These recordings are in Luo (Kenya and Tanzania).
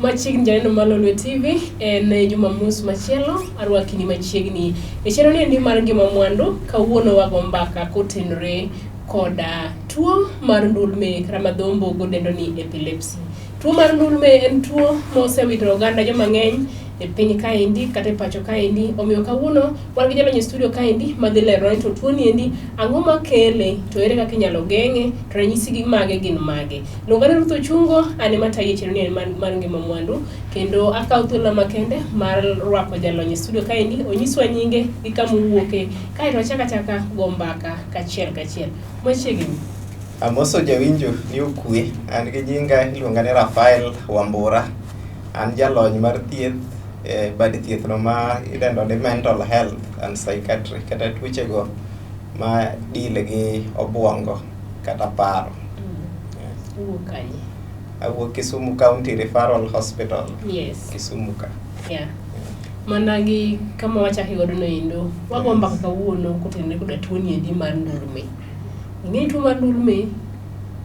Machiegni janeno mar Lolwe TV en Jumamos machielo arwakini machiegni e chenro ni endi mar ngima mwandu. Kawuono wago mbaka kotenore koda tuo mar ndulme kata ma dhombo godendo ni epilepsy. Tuo mar ndulme en tuo mosewito oganda joma ng'eny e piny kaendi kata e pacho kaendi. Omiyo kawuono wan gi jalony e studio kaendi madhi leronwa ni to tuo ni endi ang'o makele to ere kaka inyalo geng'e to ranyisi gi mage gin mage. Luonga ni Ruth Ochungo, an ema tayi e chenro ni mar ngima mwandu kendo akawo thuolo makende mar rwako jalony e studio kaendi onyiswa nyinge gi kama owuoke kaeto wachak achaka go mbaka kachiel kachiel. Machiegni. Amoso jawinjo ni okwe. An gi nyinga iluonga ni Rafael Wambura. An jalony mar thieth e bad thieth no ma idendo ni mental health and psychiatry kata tuoche go ma deal gi obuongo kata paro. Yes. Iwuok kanye? Awuok Kisumu County Referral Hospital. Yes. Kisumu ka. Yeah. Mana gi kama wachake godo no endo, wago mbaka kawuono kotenore koda tuo ni endi mar ndulme. Ing'e tuo mar ndulme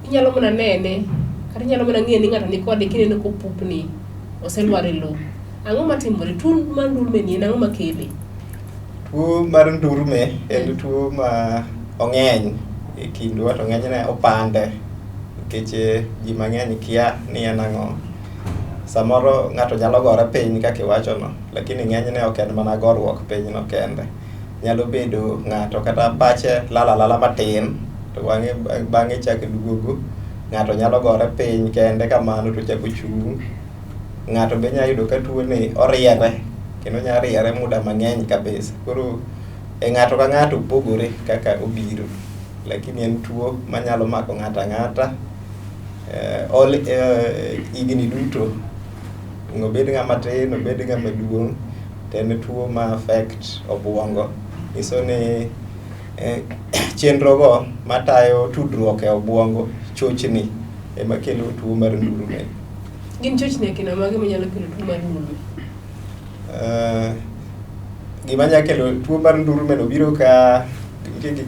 inyalo mana nene kata inyalo mana ng'eyo ni ng'ato nikode kineno kopupni oselwar e lowo. Ang'o matimore? Tuo mar ndulme ni en ang'o makele? Tuo mar ndurme en tuo ma ong'eny e kindwa to ng'enyne opande nikech ji mang'eny kia ni en ang'o. Samoro ng'ato nyalo gore piny kaka iwachono, lakini ng'enyne ok en mana goruok piny no kende. Nyalo bedo ng'ato kata pache lal alala matin to bang'e bang'e chak duogo. Ng'ato nyalo gore piny kende kamano to ochako ochung'. Ng'ato be inya yudo ka tuo ni oriere kendo onya riere muda mang'eny kabisa. Koro e ng'ato ka ng'ato opogore kaka obiro, lakini en tuo manyalo mako ng'ato ang'ata all higni duto. Obed ng'ama tin, obed ng'ama duong', to en tuo ma affect obuongo. Nyiso ni chenro go matayo tudruok e obuongo chochni ema kelo tuo mar ndulme. Gin chochni akina mage manyalo kelo tuo mar ndulme? Gima nya kelo tuo mar ndulme no biro ka nitie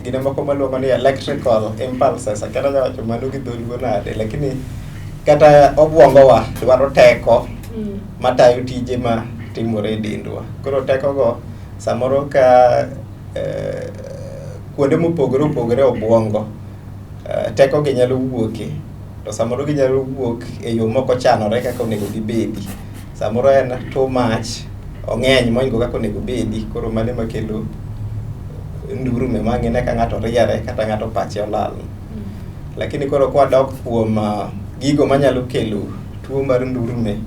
gine moko maluongo ni electrical impulses. Akia ni anya wacho mano gi dholuo nade, lakini kata obuongo wa dwaro teko matayo tije ma timore e dendwa. Koro teko go samoro ka kuonde mopogore opogore e obuongo teko gi nyalo wuoke to samoro ginyalo wuok e yo mok ochanore kaka onego gibedi. Samoro en too much, ong'eny mohingo kaka onego obedi, koro mano ema kelo ndurme ma ang' ine ka ng'ato riere kata ng'ato pache olal. Lakini koro kwadok kuom gigo manyalo kelo tuo mar ndurme,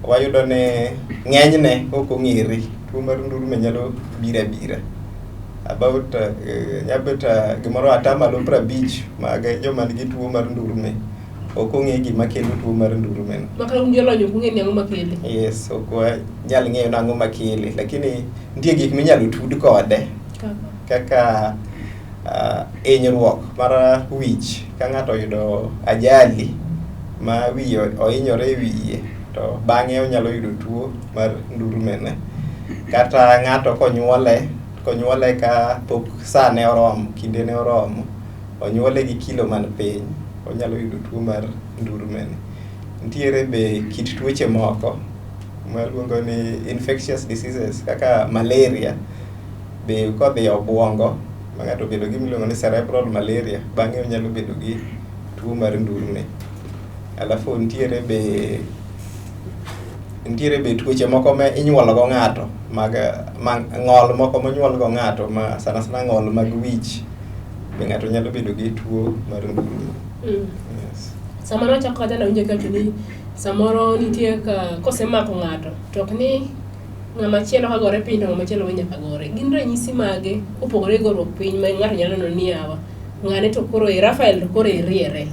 wayudo ni ng'enyne ok ong'ere. Tuo mar ndurme nyalo biro abira. About nyabet gimoro atamalo 50 mag joma nigi tuo mar ndurme ok ong'e gima kelo tuo mar ndurme no. Makata un jolony ok ung'e ni ang'o makele? Yes, ok wanyal ng'eyo ni ang'o makele, lakini nitie gik minyalo tud kode kaka hinyruok mar wich. Ka ng'ato oyudo ajali ma wiye ohinyore e wiye to bang'e onyalo yudo tuo mar ndurme ne. Kata ng'ato konyuole, konyuole ka pok sane oromo, kinde ne oromo, onyuole gi kilo man piny, onyalo yudo tuo mar ndurme ni. Nitiere be kit tuoche moko maluongo ni infectious diseases kaka malaria be kodhi e obuongo ma ng'ato obedo gi gimiluongo ni cerebral malaria, bang'e onyalo bedo gi tuo mar ndurme. Alafu nitiere be tuoche moko ma inyuolo go ng'ato mag ma ng'ol moko monyuol go ng'ato ma sana sana ng'ol mag wich be ng'ato nyalo bedo gi tuo mar ndurme. Yes. Sama nawachako kacha nawinjo kiwacho ni samoro nitie ka kosemako ng'ato to ok ni ng'ama chielo ka gore piny to ng'ama chielo be nyaka gore. Gin ranyisi mage kopogore gi goruok piny ma ng'ato nyalo neno ni yawa ng'ane to koro e Rafael to koro eriere.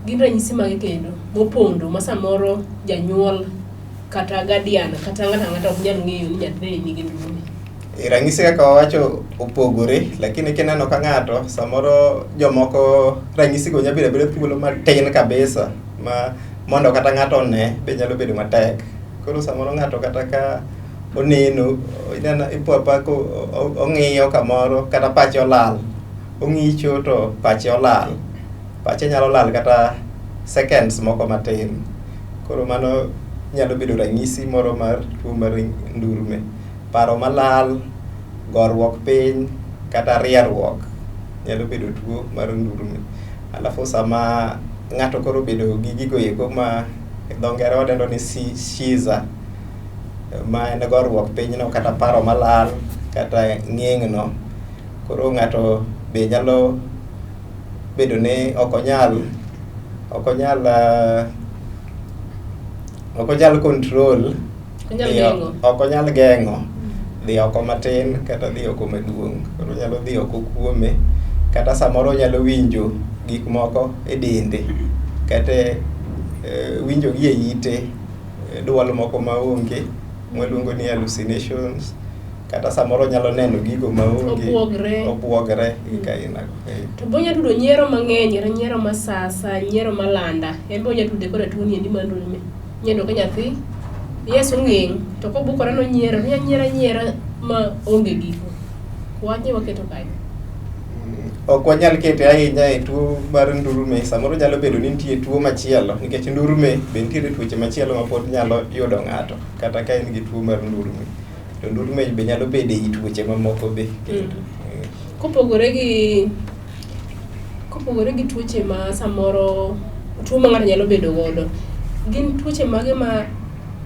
Gin ranyisi mage kendo mopondo ma samoro janyuol kata guardian kata ng'ato ang'ata ok nyal ng'eyo ni nyathine nigi ndulme. E ranyisi kaka wawacho opogore, lakini kineno ka ng'ato samoro jomoko ranyisi go nyalo bedo abeda thuolo matin kabisa ma mondo kata ng'ato one be nyalo bedo matek. Koro samoro ng'ato kata ka oneno, ineno ipo apoya ka ong'iyo kamoro kata pache olal. Ong'icho to pache olal. Pache nyalo lal kata seconds moko matin. Koro mano nyalo bedo ranyisi moro mar tuo mar ndurme. Paro malal, goruok piny kata rieruok nyalo bedo tuo mar ndurme. Alafu sama ng'ato koro obedo gi gigo eko ma dho ngere wadendo ni seizure, ma en goruok pinyno kata paro malal kata ng'eng'no. Koro ng'ato be nyalo bedo ni ok onyal ok onyal ok onyal control Onyal dhiyo- geng'o. ok onyal geng'o dhi oko matin kata dhi oko maduong'. Koro onyalo dhi oko kuome kata samoro onyalo winjo gik moko e dende kata winjo gi e ite duol moko maonge mwaluongo ni hallucinations kata samoro onyalo neno gigo maonge Obwogre. obwogre gik aina go. To be onya tudo nyiero mang'eny kata nyiero masasa, nyiero malanda. En be onya tude koda tuo ni endi mar ndulme. Inya yudo ka nyathi yes ong'eng' to kobukore nonyiero, onya nyiero anyiera ma onge giko. Wachni waketo kanye? Ok wanyal kete ahinya e tuo mar ndurme. Samoro nyalo bedo ni nitie tuo machielo nikech ndurme be nitiere tuoche machielo ma pod nyalo yudo ng'ato kata ka en gi tuo mar ndurme. To ndurme be nyalo bedo ei tuoche mamoko be kendo. Kopogore gi tuoche ma samoro tuo ma ng'ato nyalo bedo godo, gin tuoche mage ma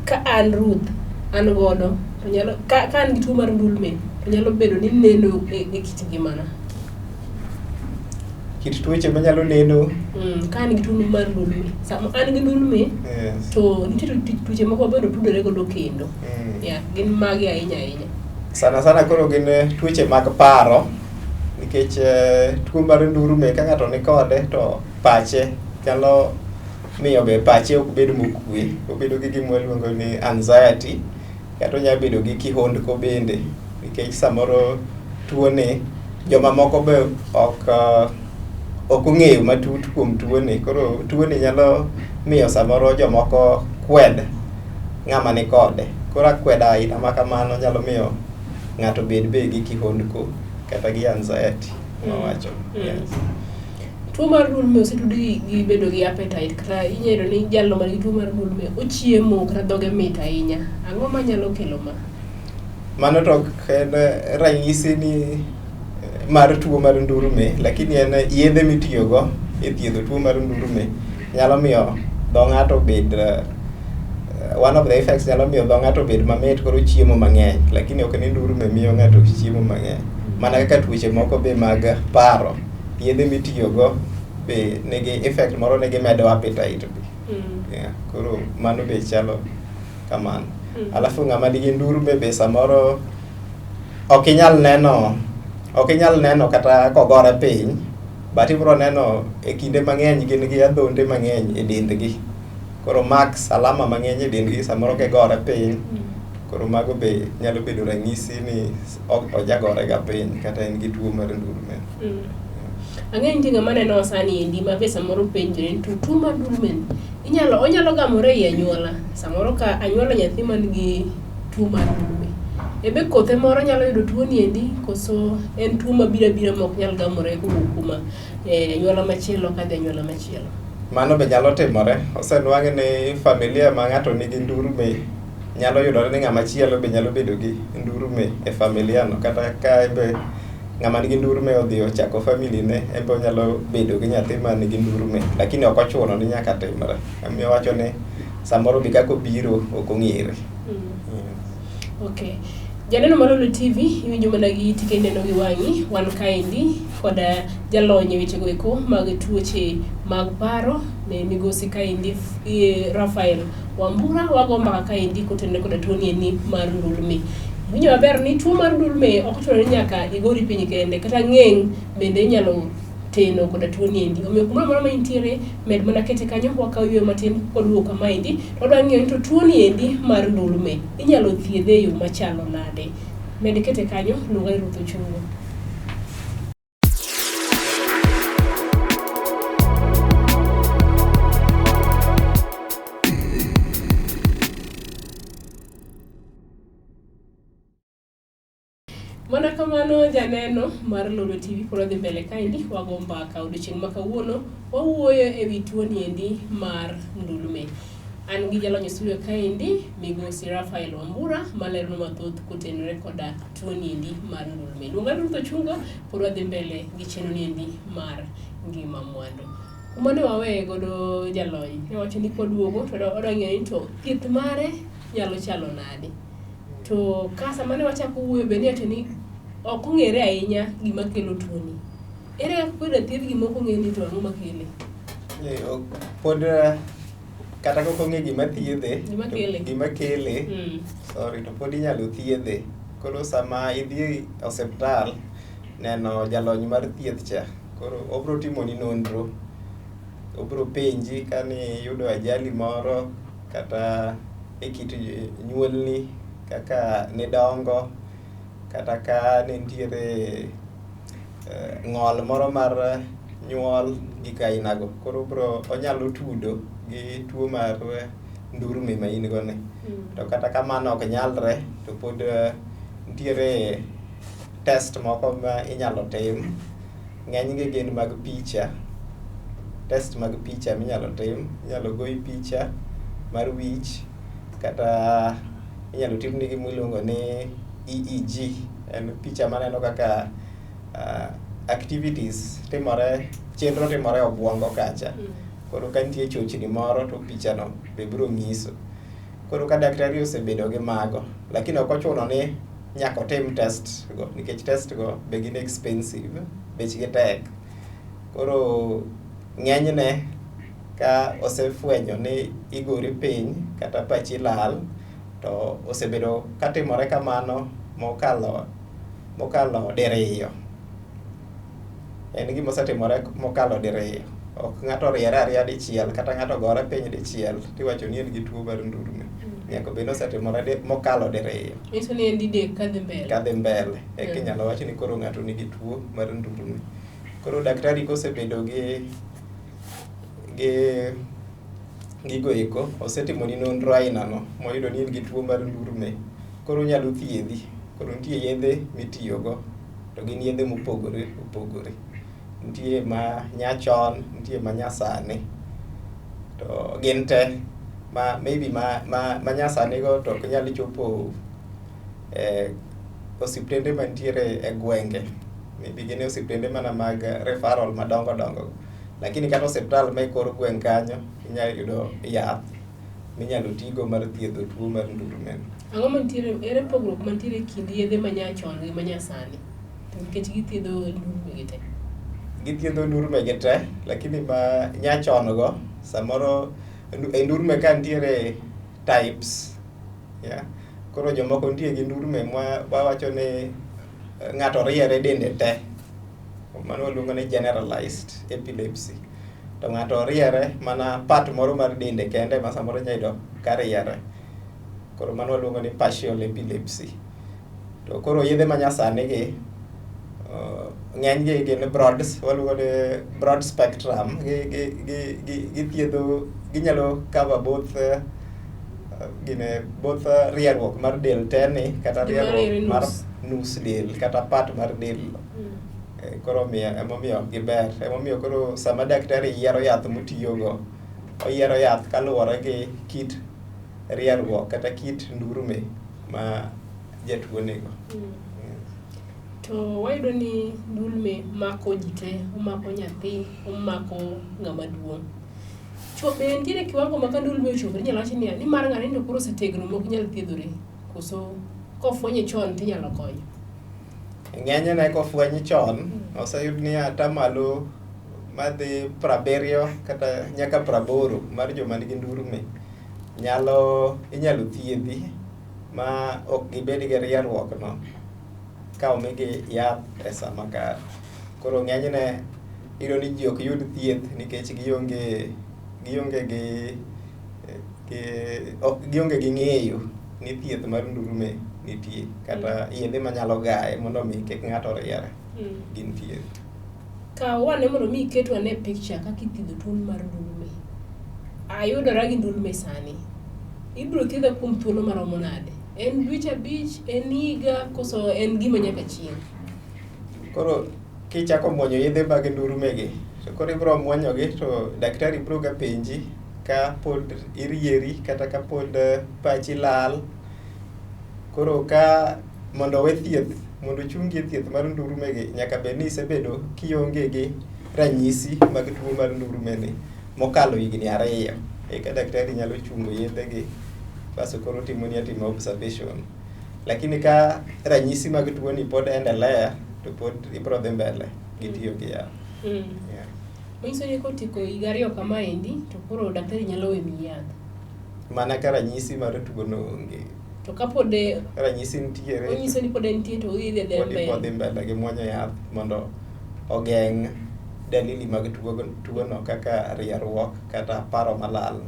ka an Ruth an godo to nyalo ka an gi tuo mar ndulme to nyalo bedo ni neno e kit ngimana. Kit tuoche manyalo neno Ka an gi tuo mar ndulme, sama an gi ndulme to nitie tuoche moko mabende otudore godo kendo. Yeah, gin mage ahinya ahinya. Sana sana koro gin tuoche mag paro nikech tuo mar ndurme ka ng'ato ni kode to pache nyalo miyo be pache ok bed mokwe. Obedo gi gima waluongo ni anxiety kata onyalo bedo gi kihondko bende nikech samoro tuoni jomamoko be ok ok ong'eyo matut kuom tuoni. Koro tuoni nyalo miyo samoro jomoko kwed ng'ama ni kode. Koro akweda aina ma kamano nyalo miyo ng'ato bed be gi kihondko kata gi anxiety mawacho. Yes. Tuo mar ndulme osetudi gi bedo gi appetite kata inya yudo ni jalno man gi tuo mar ndulme ochiemo kata dhoge mit ahinya. Ang'o manyalo kelo ma? Mano to ok en ranyisi ni mar tuo mar ndurme, lakini en yedhe mitiyogo e thiedho tuo mar ndurme nyalo miyo dho ng'ato bed one of the effects nyalo miyo dho ng'ato bed mamit koro chiemo mang'eny, lakini ok ni ndurme miyo ng'ato chiemo mang'eny. Mana kaka tuoche moko be mag paro, yedhe mitiyogo be nigi effect moro ni gimedo appetite be. Yeah, koro mano be chalo kamano. Alafu ng'ama nigi ndurme be samoro ok inyal neno kata kogore piny, but ibiro neno e kinde mang'eny gin gi adhonde mang'eny e dendgi. Koro marks, alama mang'eny e dendgi samoro gigore piny. Koro mago be nyalo bedo ranyisi ni ojagore ga piny kata en gi tuo mar ndurme. Ang'e nitie ng'ama nenowa sani endi ma be samoro penjore ni to tuo mar ndulme ni inyalo onyalo gamore ei anyuola. Samoro ka anyuolo nyathi man gi tuo mar ndulme, ebe kothe moro nyalo yudo tuo ni endi koso en tuo mabiro abira ma ok nyal gamore kowuok kuom anyuola machielo kadhi anyuola machielo. Mano be nyalo timore. Osenwang' ni familia ma ng'ato nigi ndurme nyalo yudore ni ng'ama chielo be nyalo bedo gi ndurme e familia no. Kata ka en be ng'ama nigi ndurme odhi ochako family ne, en be onyalo bedo gi nyathi ma nigi ndurme. Lakini ok ochuno ni nyaka timre. Omiyo wacho ni samoro be kaka obiro ok ong'ere. Okay. Janeno mar Lolwe TV, iwinjo mana gi iti kendo ineno gi wang'i. Wan kaendi koda jalony e wechego eko mag tuoche mag paro ne migosi kaendi Raphael Wambura. Wago mbaka kaendi kotenore koda tuo ni endi mar ndulme. Iwinjo maber ni tuo mar ndulme ok ochuno ni nyaka igori piny kende, kata ng'eng' bende inyalo teno koda tuo ni endi. Omiyo kumoro amora ma intiere, med mana kete kanyo, wakaw yueyo matin kwaduogo kama endi. Wadwa ng'eyo ni to tuo ni endi mar ndulme inyalo thiedhe e yo machalo nade. Med kete kanyo, luonga ni Ruth Ochungo. Mana kamano janeno mar Lolwe TV pod wadhi mbele kaendi wago mbaka odiochieng' ma kawuono wawuoyo e wi tuo ni endi mar ndulme. An gi jalony e studio kaendi, Migosi Raphael Wambura, malerno mathoth kotenore koda tuo niendi mar ndulme. Luonga Ruth Ochungo, pod wadhi mbele gi chenro niendi mar ngima mwandu. Kuma ne waweye godo jalony, ne wacho ni koduogo to odwa ng'eyo ni to thieth mare nyalo chalo nade. To ka sama ne wachako wuoyo be ne wacho ni ok ong'ere ahinya gima kelo tuoni. Ere kaka koro thiedh gima ok ong'e ni to ang'o makele? Pod kata kok ong'e gima thiedhe, Gima kele. gima kele, sorry, to pod inyalo thiedhe. Koro sama idhi e osiptal neno jalony mar thieth cha, koro obro timoni nonro, obro penji ka niyudo ajali moro kata e kit nyuolni kaka nidongo, kata ka ne nitiere ng'ol moro mar nyuol, gik ainago. Koro obro onyalo tudo gi tuo mar ndurme ma in go ni. To kata kamano ok nyalre, to pod nitiere test moko ma inyalo tim. Ng'enygi gin mag picha, test mag picha minyalo tim. Inyalo goyi picha mar wich, kata inyalo timni gima iluongo ni EEG. En picha maneno kaka activities timore, chenro timore e obwongo kacha. Koro ka nitie chochni moro to pichano be biro nyiso. Koro ka daktari osebedo gi mago, lakini ok ochuno ni nyaka otim test go, nikech test go be gin expensive, bechgi tek. Koro ng'enyne ka osefwenyo ni igori piny kata pachi lal, to osebedo katimore kamano mokalo diriyo. En gima osetimore mokalo diriyo. Ok ng'ato oriere ariya dichiel kata ng'ato ogore piny dichiel tiwacho ni en gi tuo mar ndulme. Nyaka bed ni osetimore mokalo diriyo. Nyiso ni en didek kadhi mbele. Kadhi mbele. Eka inyalo wach ni koro ng'ato nigi tuo mar ndulme. Koro daktari kosebedo gi gigo eko, osetimoni nonro aina no moyudo ni in gi tuo mar ndulme, koro onyalo thiedhi. Koro nitie yedhe mitiyogo, to gin yedhe mopogore opogore. Nitie ma nyachon, nitie ma nyasani. To gin te, ma maybe ma nyasani go to ok nyal chopo e osiptende mantiere e gwenge. Maybe gin e osiptende mana mag referral madongo dongo. Lakini kata osiptal ma e kor gweng' kanyo, inyalo yudo yath minyalo tigo mar thiedho tuo mar ndulme. Ang'o mantiere, ere pogruok mantiere e kind yedhe manyachon gi manyasani? To nikech githiedho ndulme gi te. Githiedho ndulme gi te, lakini ma nyachon go, samoro e ndulme ka nitiere types. Yeah. Koro jomoko nitie gi ndulme ma wawacho ni ng'ato riere dende te. Mano waluongo ni generalized epilepsy. To ng'ato riere mana part moro mar dende kende ma samoro inyalo yudo ka riere. Koro mano waluongo ni partial epilepsy. To koro yedhe ma nyasani gi, ng'eny gi gin broad, waluongo ni broad spectrum. Githiedho, ginyalo cover both gine both rierruok mar del te ni kata rierruok mar nus del kata part mar del. Koro omiyo emomiyo giber. Emomiyo koro sama daktari yiero yath motiyogo, oyiero yath kaluwore gi kit rierruok kata kit ndurme ma jatuo nigo. To wayudo ni ndulme mako ji te, omako nyathi, omako ng'ama duong'. Be nitiere kiwango ma ka ndulme ochopo inyalo wach niya, ni mar ng'ani to koro osetegno mok nyal thiedhore, koso kofwenye chon tinyalo konyo? Ng'enyne kofweny chon, oseyud ni atamalo madhi 70 kata nyaka 80 mar joma nigi ndurme inyalo thiedhi ma ok gibed gi rierruok no ka omigi yath e sa makare. Koro ng'enyne iyudo ni ji ok yud thieth nikech gionge gi ng'eyo ni thieth mar ndurme nitie kata yedhe manyalo gaye mondo mi kik ng'ato riere gintie. Kaw ane mondo mi iketwa ane picture kaka ithiedho tuo mar ndulme. Ayudora gi ndulme sani. Ibiro thiedha kuom thuolo maromo nade? En dweche 5, en higa, koso en gima nyaka chieng'? Koro kichako muonyo yedhe mag ndurme gi, to koro ibiro muonyogi to daktari biro ga penji ka pod irieri kata ka pod pachi lal. Koro ka mondo owe thieth, mondo ochungi e thieth mar ndurme gi, nyaka bed ni isebedo kionge gi ranyisi mag tuo mar ndurme ni mokalo higni 2. Eka daktari nyalo chungo yedhe gi, baso koro timoni atima observation. Lakini ka ranyisi mag tuo ni pod endelea, to pod ibro dhi mbele gi tiyo gi yath. Yeah. Manyiso ni kotieko higa 2 kamaendi, to koro daktari nyalo we miyi yath. Mana ka ranyisi mar tuo no onge. To kapod ranyisi nitiere, onyiso ni pod entie to idhi adhiya pod mbele. idhi mbele gi muonyo yath mondo ogeng' dalili mag tuo no kaka rieruok kata paro malal.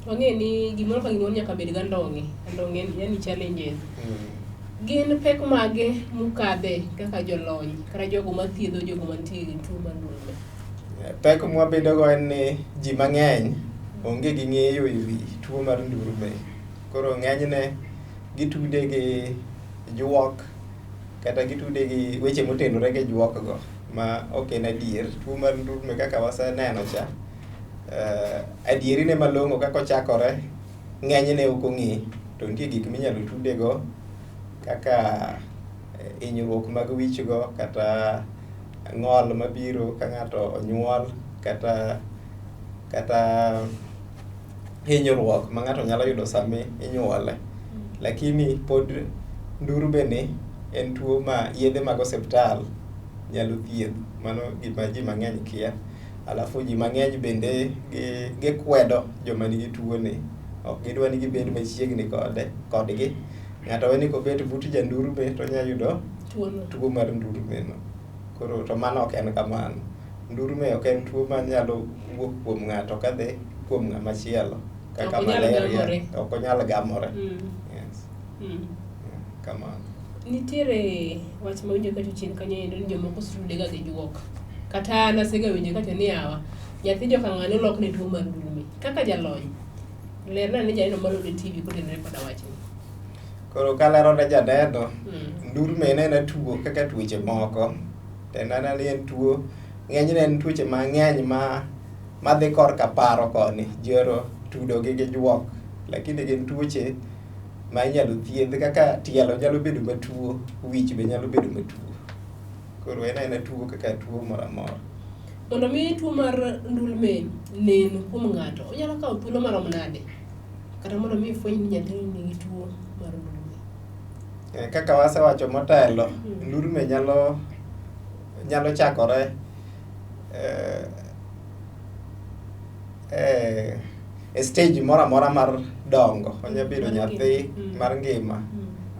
Wang'e ni gimoro ka gimoro nyaka bed gi andong'e. Andong'e yani challenges. Gin pek mage mukadhe kaka jolony kata jogo mathiedho jogo mantie gi tuo mar ndulme? Pek mwabedogo en ni ji mang'eny onge gi ng'eyo e wi tuo mar ndulme. Koro ng'enyne gitude gi juok kata gitude gi weche motenore gi juok go ma ok en adier. Tuo mar ndulme kaka waseneno cha, adierine malong'o kaka ochakore ng'enyne ok ong'e, to nitie gik minyalo tude go kaka hinyruok mag wich go kata ng'ol mabiro ka ng'ato onyuol kata hinyruok ma ng'ato nyalo yudo sama inyuole. Lakini pod ndurme ni en tuo ma yedhe mag osiptal nyalo thiedho. Mano gima ji mang'eny kia. Alafu ji mang'eny bende gikwedo joma nigi tuo ni. Ok gidwa ni gibed machiegni kodgi. Ng'ato we ni kobet but jandurme to onya yudo tuo mar ndurme no. Koro to mano ok en kamano. Ndurme ok en tuo manyalo wuok kuom ng'ato kadhi kuom ng'ama chielo. Kaka malaria ok onyal gamore. Yes. Kamano. Nitiere wach mawinjo kacho chien kanyo endo ni jomoko osetude ga gi juok. Kata an asegawinjo kacho ni yawa, nyathi joka ng'ane olokne tuo mar ndulme. Kaka jalony, lerna ne janeno mar Lolwe TV kotenore koda wachni. Koro kalero ne janeno, ndurme en aena tuo kaka tuoche moko. To en aena ni en tuo, ng'enyne en tuoche mang'eny madhi korka paro koni, ji ohero tudo gi juok. Lakini gin tuoche ma inyalo thiedh kaka tielo nyalo bedo matuo, wich be nyalo bedo matuo. Koro en aena tuo kaka tuo moro amora. Mondo mi tuo mar ndulme nen kuom ng'ato, onyalo kawo thuolo marom nade? Kata mondo mi ifweny ni nyathini nigi tuo mar ndulme. Kaka wasewacho motelo, ndulme nyalo chakore e stage moro amora mar dongo. Onya bedo nyathi mar ngima,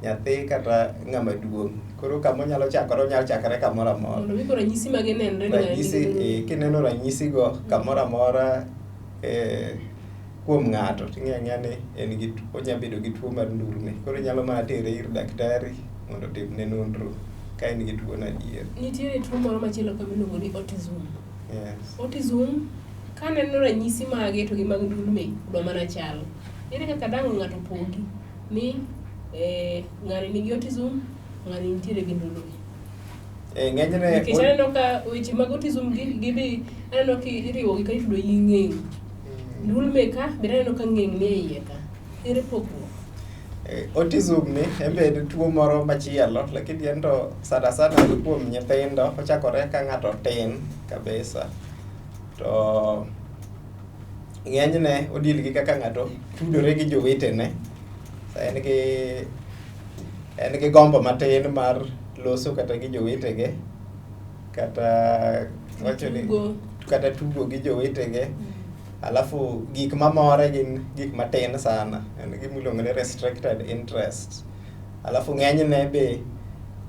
nyathi kata ng'ama duong'. Koro kama onyalo chakore, onyalo chakore kamoro amora. Mondo mi koro ranyisi mage nenre ni Ranyisi, kineno ranyisi go kamoro amora kuom ng'ato, ting'eyo ang'eya ni en gi onya bedo gi tuo mar ndulme. Koro inyalo mana tere ir daktari mondo otimne nonro ka en gi tuo no adier. Nitiere tuo moro machielo ka miluongo ni autism. Yes. Autism, kaneno ranyisi mage to gi mag ndulme dwa mana chal. Ere kaka dang' ng'ato pogi ni ng'ani nigi autism, ng'ani nitiere gi ndulme? Ng'enyne Nikech aneno ka weche mag autism gi be aneno ka iriwo gi ka itudo gi ng'eng'. Ndulme ka bende aneno ka ng'eng' ni e iye ka. Ere pogruok? Autism ni en be en tuo moro machielo, lakini en to sana sana kuom nyithindo, ochakore ka ng'ato tin kabisa. To ng'enyne odil gi kaka ng'ato tudore gi jowetene. En gi gombo matin mar loso kata gi jowetege, kata wacho ni kata tugo gi jowetege. Alafu gik mamore gin gik matin sana, en gima iluongo ni restricted interest. Alafu ng'enyne be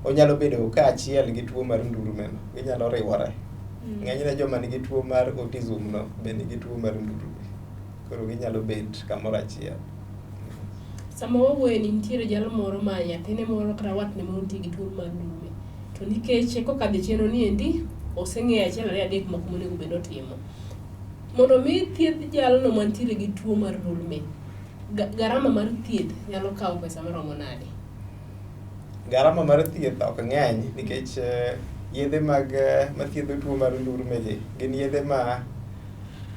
onyalo bedo kaachiel gi tuo mar ndulme no, ginyalo riwore. Ng'enyne joma nigi tuo mar autism no be nigi tuo mar ndulme. Koro ginyalo bet kamoro achiel. Sama wawuoyo ni nitiere jal moro ma nyathine moro kata watne moro nitie gi tuo mar ndulme. To nikech kokadho e chenro ni endi, oseng'eyo 1 2 3 moko monego bed otimo. Mondo mi thiedh jalno mantiere gi tuo mar ndulme, garama mar thieth nyalo kawo pesa maromo nade? Garama mar thieth ok ng'eny nikech yedhe mag mathiedho tuo mar ndulme gi gin yedhe ma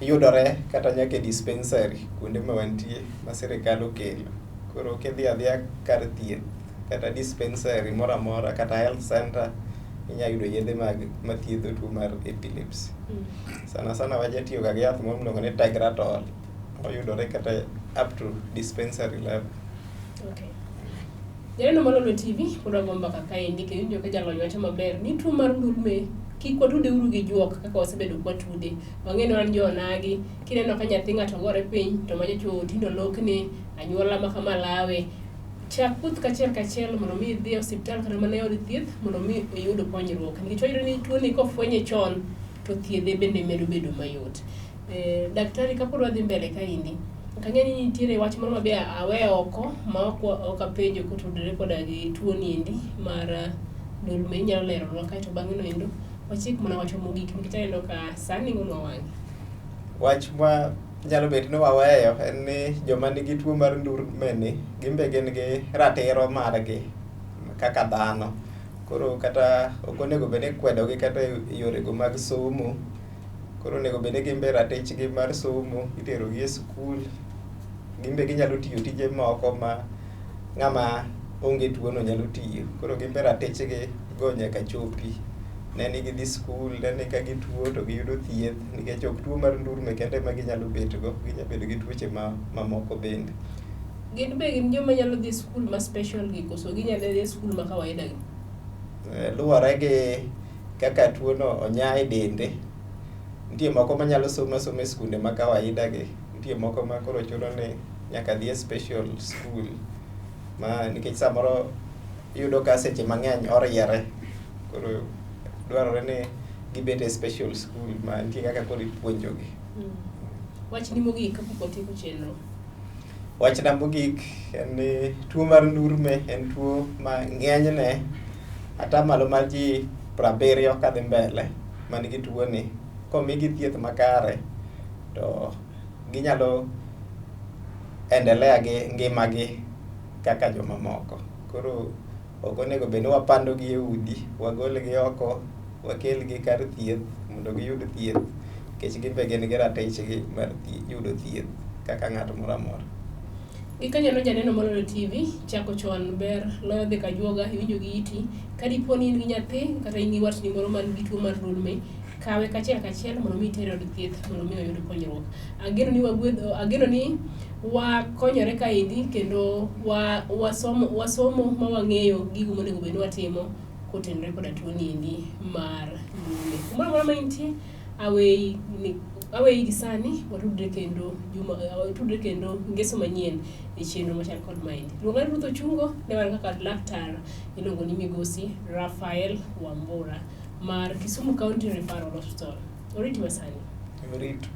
yudore kata nyaka e dispensary kuonde ma wantie ma sirikal okelo. Koro kidhi adhiya kar thieth kata dispensary moro amora kata health center inya yudo yedhe mag mathiedho tuo mar epilepsy. Sana sana wajatiyo ga gi yath moro miluongo ni Tegretol. Oyudore kata up to dispensary level. Okay. Janeno mar Lolwe TV pod wago mbaka kaendi kendo iwinjo ka jalony wacho maber ni tuo mar ndulme kik watude uru gi juok kaka wasebedo kwatude. Wang'e ni wan jo onagi, kineno ka nyathi ng'ato gore piny to macha cho tindo lokni, anyuola ma kama lawe. Chak wuoth kachiel kachiel mondo mi idhi e osiptal kata mana e od thieth mondo mi iyud konyruok. Nikech wayudo ni tuoni kofwenye chon to thiedhe bende medo bedo mayot. Daktari kapod wadhi mbele kaendi, ok ang'e ni nitiere wach moro mabe awe oko ma ok apenjo kotudore koda gi tuo ni endi mar ndulme inyalo leronwa kaeto bang'e no endo wachik mana wachwa mogik nikech aneno ka sa ning'onwa wang'e. Wach ma nyalo bet ni waweyo en ni joma nigi tuo mar ndulme ni gin be gin gi ratiro margi kaka dhano. Koro kata ok onego bed ni ikwedogi kata e yorego mag somo. Koro onego bed ni gin be ratichgi mar somo iterogi e skul. Gin be ginyalo tiyo tije moko ma ng'ama onge tuono nyalo tiyo. Koro gin be ratichgi go nyaka chopi. Ne ni gidhi skul, ne ni ka gituo to giyudo thieth nikech ok tuo mar ndulme kende ema ginyalo bet go, ginyalo bedo gi tuoche mamoko bende. Gin be gin joma nyalo dhi skul ma special gi koso ginyalo dhi e skul ma kawaida gi? Luwore gi kaka tuono onya e dende. Nitie moko manyalo somo asoma e skunde ma kawaida gi, nitie moko ma koro chuno ni nyaka dhi e special school ma nikech samoro iyudo ka seche mang'eny oriere. Koro dwarore ni gibet e special school ma nitie kaka koro ipuonjogi. Wachni mogik kapok watieko chenro. Wachna mogik en ni tuo mar ndulme en tuo ma ng'enyne atamalo mar ji 70 kadhi mbele man gi tuo ni komigi thieth makare to ginyalo endelea gi ngimagi kaka jomamoko. Koro ok onego bed ni wapandogi e udi, wagolgi oko, wakelgi kar thieth mondo giyud thieth nikech gin be gin gi ratichgi mar yudo thieth kaka ng'ato moro amora. Gikanyono janeno mar Lolwe TV chako chon ber loyo dhi kajuoga iwinjo gi iti. Ka dipo ni in gi nyathi kata in gi watni moro man gi tuo mar ndulme, kawe kachiel kachiel mondo mi itere od thieth mondo mi oyud konyruok. Ageno ni wagwedho, ageno ni wakonyore kaendi kendo wasomo ma wang'eyo gigo monego bed ni watimo kotenore koda tuo ni endi mar ndulme. Kumoro amora ma intie, aweyi gi sani watudre kendo juma watudre kendo ngeso manyien e chenro machal kod maendi. Luonga ni Ruth Ochungo ne wan kaka laktar iluongo ni Migosi Raphael Wambura mar Kisumu County Referral Hospital. Oriti masani. Orito.